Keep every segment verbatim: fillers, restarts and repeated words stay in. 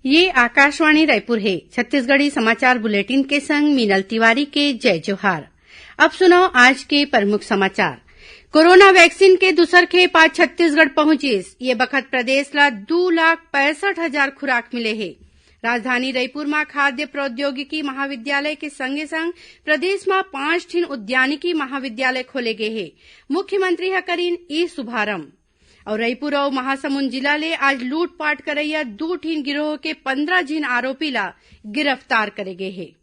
ये आकाशवाणी रायपुर हे। छत्तीसगढ़ी समाचार बुलेटिन के संग मीनल तिवारी के जय जोहार। अब सुनव आज के प्रमुख समाचार। कोरोना वैक्सीन के दूसर खेप आज छत्तीसगढ़ पहुंचिस। ये बखत प्रदेश ला दू लाख पैंसठ हजार खुराक मिले हे। राजधानी रईपुर म खाद्य प्रौद्योगिकी महाविद्यालय के संगे संग प्रदेश म पांच ठिन उद्यानिकी महाविद्यालय खोले गे हे। मुख्यमंत्री ह करिन ई शुभारंभ। अउ रईपुर अउ महासमुंद जिला ले आज लूटपाट करइया दू ठिन गिरोह के पंद्रह झिन आरोपी ला गिरफ्तार करे गे हे।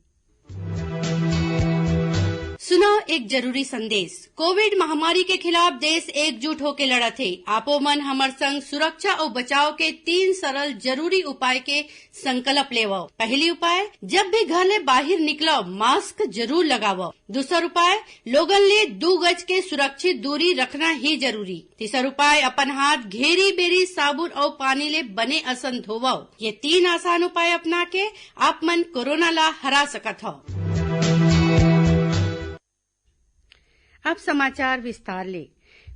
सुनव एक जरूरी संदेश। कोविड महामारी के खिलाफ देश एकजुट होके लड़त हे। आपो मन हमर संग सुरक्षा अउ बचाव के तीन सरल जरूरी उपाय के संकल्प लेवव। पहली उपाय, जब भी घर ले बाहिर निकलव, मास्क जरूर लगावव। दूसर उपाय, लोगन ले दू गज के सुरक्षित दूरी रखना ही जरूरी। तीसर उपाय, अपन हाथ घेरी बेरी साबुन अउ पानी ले बने असन धोवव। ये तीन आसान उपाय अपना के आप मन कोरोना ला हरा सकत हव। अब समाचार विस्तार ले।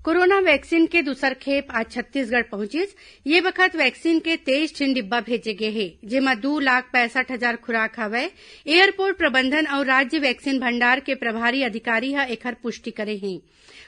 कोरोना वैक्सीन के दूसर खेप आज छत्तीसगढ़ पहुंचिस। ये बखत वैक्सीन के तेईस ठिन डिब्बा भेजे गे हे, जेमा दू लाख पैंसठ हजार खुराक हवय। एयरपोर्ट प्रबंधन अउ राज्य वैक्सीन भंडार के प्रभारी अधिकारी ह एखर पुष्टि करे हे।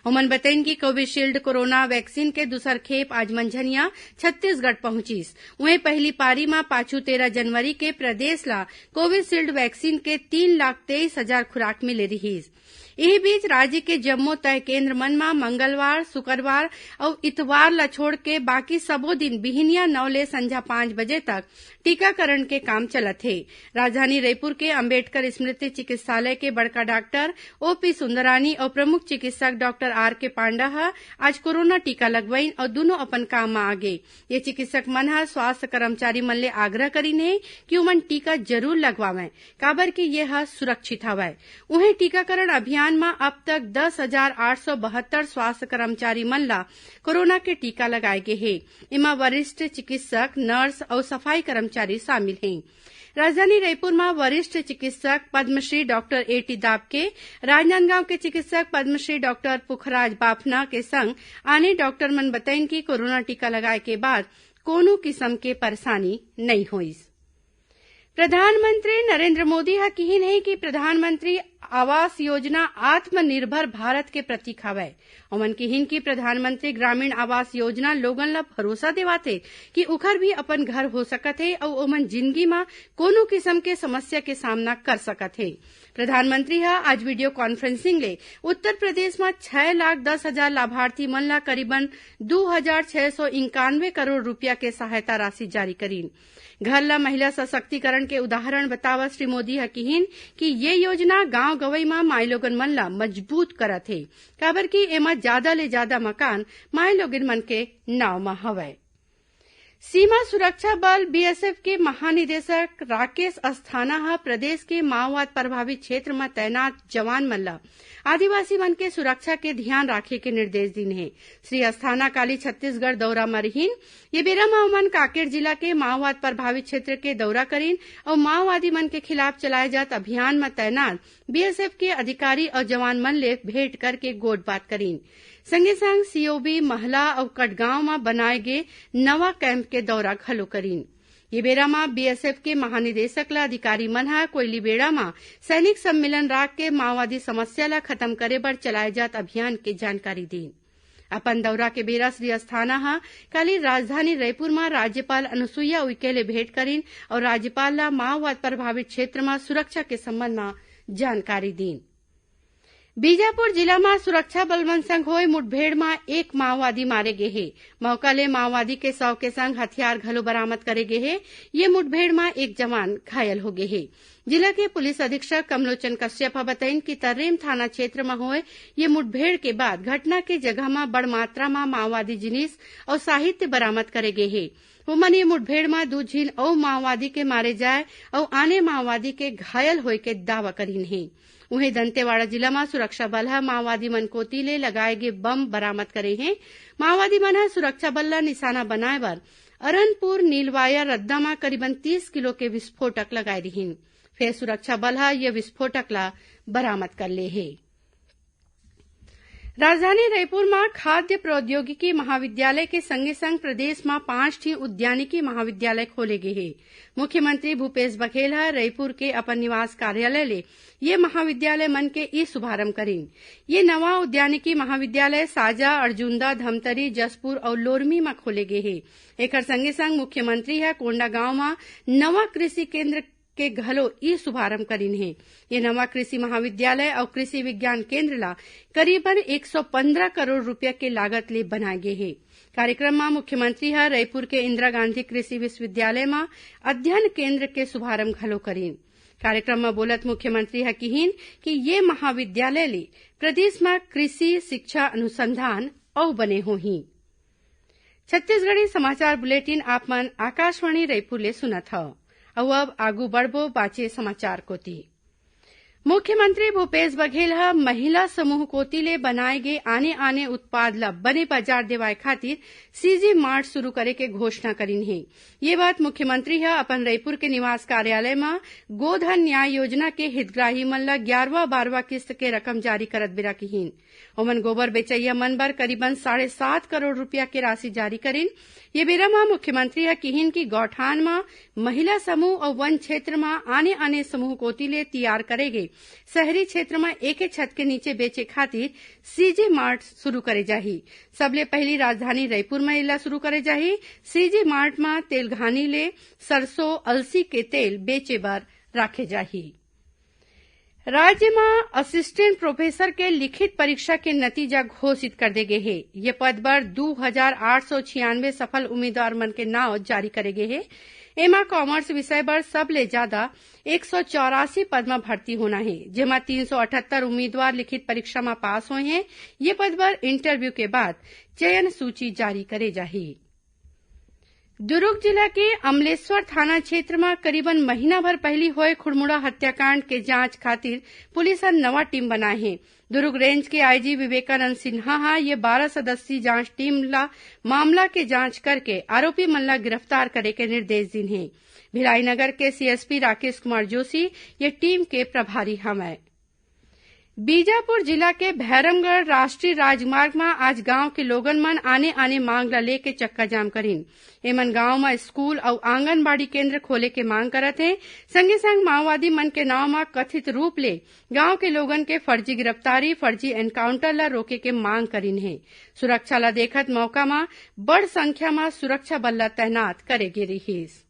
ओमन बतइन कि कोविशील्ड कोरोना वैक्सीन के दूसर खेप आज मंझनिया छत्तीसगढ़ पहुंचिस। उहें, पहली पारी म पाछू तेरह जनवरी के प्रदेश ला कोविशील्ड वैक्सीन के तीन लाख तेईस हजार खुराक मिले रिहिस। इही बीच, राज्य के जम्मो तय केंद्र मन म मंगलवार, शुक्रवार अउ इतवार ल छोड़ के बाकी सबो दिन बिहिनिया नौ ले संझा पाँच बजे तक टीकाकरण के काम चलत हे। राजधानी रईपुर के अंबेडकर स्मृति चिकित्सालय के बड़का डॉक्टर ओपी सुंदरानी अउ प्रमुख चिकित्सक डॉक्टर आर के पांडा ह आज कोरोना टीका लगवाइन अउ दुनों अपन काम म आगे। ये चिकित्सक मन ह स्वास्थ्य कर्मचारी मन ले आग्रह करिन हे कि उमन टीका जरूर लगवावंय, काबर कि ये ह सुरक्षित हवय। उहें, टीकाकरण अभियान म अब तक दस हजार आठ सौ बहत्तर स्वास्थ्य कर्मचारी मन ला कोरोना के टीका लगाए गे हे। एमा वरिष्ठ चिकित्सक, नर्स अउ सफाई कर्मचारी शामिल हें। राजधानी रईपुर म वरिष्ठ चिकित्सक पद्मश्री डॉक्टर एटी दाबके, राजनांदगांव के चिकित्सक पद्मश्री डॉक्टर पुखराज बाफना के संग आने डॉक्टर मन बतइन कि कोरोना टीका लगाए के बाद कोनो किसम के परेशानी नइ होइस। प्रधानमंत्री नरेंद्र मोदी ह किहिन हे कि प्रधानमंत्री आवास योजना आत्मनिर्भर भारत के प्रतीक हवय। ओमन किहिन कि प्रधानमंत्री ग्रामीण आवास योजना लोगन ल भरोसा देवाथे कि उखर भी अपन घर हो सकत हे अउ ओमन जिनगी म कोनो किसम के समस्या के सामना कर सकत हे। प्रधानमंत्री ह आज वीडियो कॉन्फ्रेंसिंग ले उत्तर प्रदेश म छह लाख दस हजार लाभार्थी मन ल करीबन दू हजार छह सौ इक्यानवे करोड़ रुपया के सहायता राशि जारी करीन। घर ल महिला सशक्तिकरण के उदाहरण बतावत श्री मोदी ह किहिन कि ये योजना गांव गंवई म माईलोगन मन ल मजबूत करत हे, काबर कि एमा जादा ले जादा मकान माईलोगन मन के नाव म हवय। सीमा सुरक्षा बल, बीएसएफ, के महानिदेशक राकेश अस्थाना ह प्रदेश के माओवाद प्रभावित क्षेत्र म तैनात जवान मन ल आदिवासी मन के सुरक्षा के धियान राखे के निर्देश दीन हे। श्री अस्थाना काली छत्तीसगढ़ दौरा म रिहिन। ये बेरा म ओमन कांकेर जिला के माओवाद प्रभावित क्षेत्र के दौरा करीन अउ माओवादी मन के खिलाफ चलाए जात अभियान म तैनात बीएसएफ के अधिकारी अउ जवान मन ले भेंट करके गोठबात करीन। संगे संग सीओबी महला अउ कटगांव म बनाए गे नवा कैंप के दौरा घलो करीन। ये बेरा म बीएसएफ के महानिदेशक ल अधिकारी मन ह कोयलीबेड़ा म सैनिक सम्मेलन राख के माओवादी समस्या ल खत्म करे बर चलाए जात अभियान के जानकारी दीन। अपन दौरा के बेरा श्री अस्थाना ह काली राजधानी रईपुर म राज्यपाल अनुसुईया उइके ले भेंट करीन अउ राज्यपाल ल माओवाद प्रभावित क्षेत्र म सुरक्षा के संबंध म जानकारी दीन। बीजापुर जिला म सुरक्षा बल मन संग होए मुठभेड़ म एक माओवादी मारे गे हे। मौका ले माओवादी के शव के संग हथियार घलो बरामद करे गे हे। ये मुठभेड़ म एक जवान घायल हो गे हे। जिला के पुलिस अधीक्षक कमलोचन कश्यप ह बतइन कि तर्रेम थाना क्षेत्र म होए ये मुठभेड़ के बाद घटना के जगह म बड़ मात्रा म माओवादी जिनिस अउ साहित्य बरामद करे गे हे। ओमन ये मुठभेड़ म दू झिन अउ माओवादी के मारे जाए अउ आने माओवादी के घायल होए के दावा करीन हे। उहें, दंतेवाड़ा जिला म सुरक्षा बल ह माओवादी मन कोति ले लगाए गे बम बरामद करे हे। माओवादी मन ह सुरक्षा बल ल निशाना बनाए बर अरनपुर नीलवाया रद्दा म करीबन तीस किलो के विस्फोटक लगाए रिहिन। फेर सुरक्षा बल ह ये विस्फोटक ल बरामद कर ले हे। राजधानी रईपुर म खाद्य प्रौद्योगिकी महाविद्यालय के संगे संग प्रदेश म पांच ठी उद्यानिकी महाविद्यालय खोले गे हे। मुख्यमंत्री भूपेश बघेल ह रईपुर के अपन निवास कार्यालय ले ये महाविद्यालय मन के ई शुभारंभ करिन। ये नवा उद्यानिकी महाविद्यालय साजा, अर्जुंदा, धमतरी, जशपुर अउ लोरमी म खोले गे हे। एखर संगे संग मुख्यमंत्री ह कोंडागांव म नवा कृषि केंद्र के घलो ई शुभारंभ करिन हे। ये नवा कृषि महाविद्यालय अउ कृषि विज्ञान केंद्र ला करीबन एक सौ पंद्रह करोड़ रुपया के लागत ले बनाए गे हे। कार्यक्रम म मुख्यमंत्री ह रईपुर के इंदिरा गांधी कृषि विश्वविद्यालय म अध्ययन केंद्र के शुभारंभ घलो करिन। कार्यक्रम म बोलत मुख्यमंत्री ह किहिन कि ये महाविद्यालय ले प्रदेश म कृषि, शिक्षा, अनुसंधान अउ बने होही। छत्तीसगढ़ी समाचार बुलेटिन आप मन आकाशवाणी रईपुर ले सुनत हव। अउ अब आगू बढ़बो बाचे समाचार कोति। मुख्यमंत्री भूपेश बघेल ह महिला समूह कोति ले बनाए गे आने-आने उत्पाद ल बने बाजार देवाए खातिर सीजी मार्ट शुरू करे के घोषणा करिन हे। ये बात मुख्यमंत्री ह अपन रईपुर के निवास कार्यालय म गोधन न्याय योजना के हितग्राही मन ल ग्यारहवाँ बारहवाँ किस्त के रकम जारी करत बेरा किहिन। ओमन गोबर बेचइया मन बर करीबन साढ़े सात करोड़ रुपया के राशि जारी करिन। ये बेरा म मुख्यमंत्री ह किहिन कि गौठान म महिला समूह अउ वन क्षेत्र म आने-आने समूह कोति ले तियार करे गे शहरी क्षेत्र म एके छत के नीचे बेचे खातिर सीजी मार्ट शुरू करे जाही। सबले पहिली राजधानी रईपुर म एला शुरू करे जाही। सीजी मार्ट म तेलघानी ले सरसों, अलसी के तेल बेचे बर राखे जाही। राज्य म असिस्टेंट प्रोफेसर के लिखित परीक्षा के नतीजा घोषित कर दे गे हे। ये पद बर दू हजार आठ सौ छियानवे सफल उम्मीदवार मन के नाव जारी करे गे हे। एमा कॉमर्स विषय बर सबले ज्यादा एक सौ चौरासी पद म भर्ती होना हे, जेमा तीन सौ अठहत्तर उम्मीदवार लिखित परीक्षा म पास होए हें। ये पद बर इंटरव्यू के बाद चयन सूची जारी करे जाही। दुरूग जिला के अमलेश्वर थाना क्षेत्र म करीबन महीना भर पहिली होए खुड़मुड़ा हत्याकांड के जांच खातिर पुलिस ह नवा टीम बनाए हे। दुरूग रेंज के आईजी विवेकानंद सिन्हा ह ये बारह सदस्यीय जांच टीम ला मामला के जांच करके आरोपी मन ला गिरफ्तार करे के निर्देश दीन हे। भिलाई नगर के सीएसपी राकेश कुमार जोशी ये टीम के प्रभारी हवय। बीजापुर जिला के भैरमगढ़ राष्ट्रीय राजमार्ग म आज गांव के लोगन मन आने-आने मांग ल लेके चक्काजाम करिन। एमन गांव म स्कूल अउ आंगनबाड़ी केंद्र खोले के मांग करत हें। संगे संग माओवादी मन के नांव म कथित रूप ले गांव के लोगन के फर्जी गिरफ्तारी, फर्जी एनकाउंटर ल रोके के मांग करिन हे। सुरक्षा ल देखत मौका म बड़ संख्या म सुरक्षा बल ल तैनात करे गे रिहिस।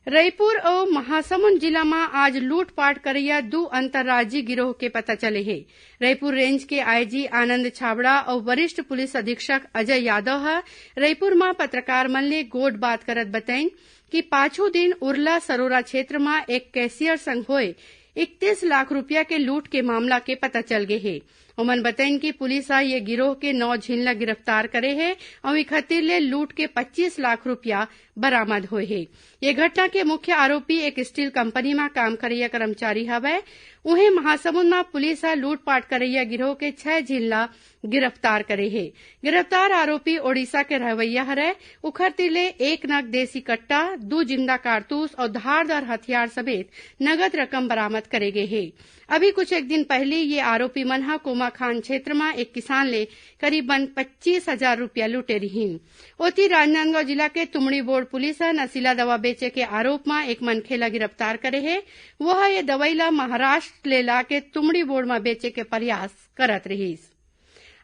रईपुर अउ महासमुंद जिला म आज लूटपाट करइया दू अंतर्राज्यीय गिरोह के पता चले हे। रईपुर रेंज के आईजी आनंद छाबड़ा अउ वरिष्ठ पुलिस अधीक्षक अजय यादव ह रईपुर म पत्रकार मन ले गोठबात करत बतइन कि पाछू दिन उरला सरोरा क्षेत्र म एक कैशियर संग होए इकतीस लाख रूपिया के लूट के मामला के पता चल गे हे। ओमन बतइन कि पुलिस ह ये गिरोह के नौ झिन ल गिरफ्तार करे हे अउ इखर तीर ले लूट के पच्चीस लाख रूपिया बरामद होए हे। ये घटना के मुख्य आरोपी एक स्टील कंपनी म काम करइया कर्मचारी हवय। उहें, महासमुंद म पुलिस ह लूटपाट करइया गिरोह के छह झिन ल गिरफ्तार करे हे। गिरफ्तार आरोपी ओडिशा के रहवइया हरय। उखर तीर ले एक नग देसी कट्टा, दू जिंदा कारतूस अउ धारदार हथियार समेत नगद रकम बरामद करे गे हे। अभी कुछ एक दिन पहिली ये आरोपी मन ह कोमाखान क्षेत्र म एक किसान ले करीबन पच्चीस हजार रूपिया लूटे रिहिन। ओती, राजनांदगांव जिला के तुमड़ीबोड़ पुलिस ह नशीला दवा बेचे के आरोप म एक मनखे ल गिरफ्तार करे हे। वो ह ये दवई ल महाराष्ट्र ले लाके तुमड़ीबोड़ म बेचे के प्रयास करत रिहिस।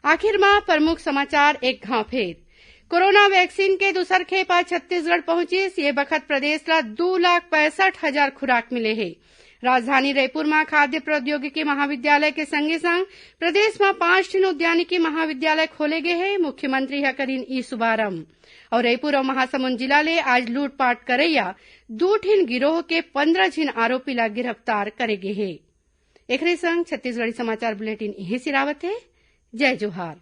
आखिर म प्रमुख समाचार एक घांव फेर। कोरोना वैक्सीन के दूसर खेप आज छत्तीसगढ़ पहुंचिस। ये बखत प्रदेश ल दू लाख पैंसठ हजार खुराक मिले हे। राजधानी रईपुर म खाद्य प्रौद्योगिकी महाविद्यालय के संगे संग प्रदेश म पांच ठिन उद्यानिकी महाविद्यालय खोले गे हे। मुख्यमंत्री ह करिन ई शुभारंभ। अउ रईपुर अउ महासमुंद जिला ले आज लूटपाट करइया दू ठिन गिरोह के पंद्रह झिन आरोपी ल गिरफ्तार करे गे हे। एखरे संग छत्तीसगढ़ी समाचार बुलेटिन इहें सिरावत हे। जय जोहार।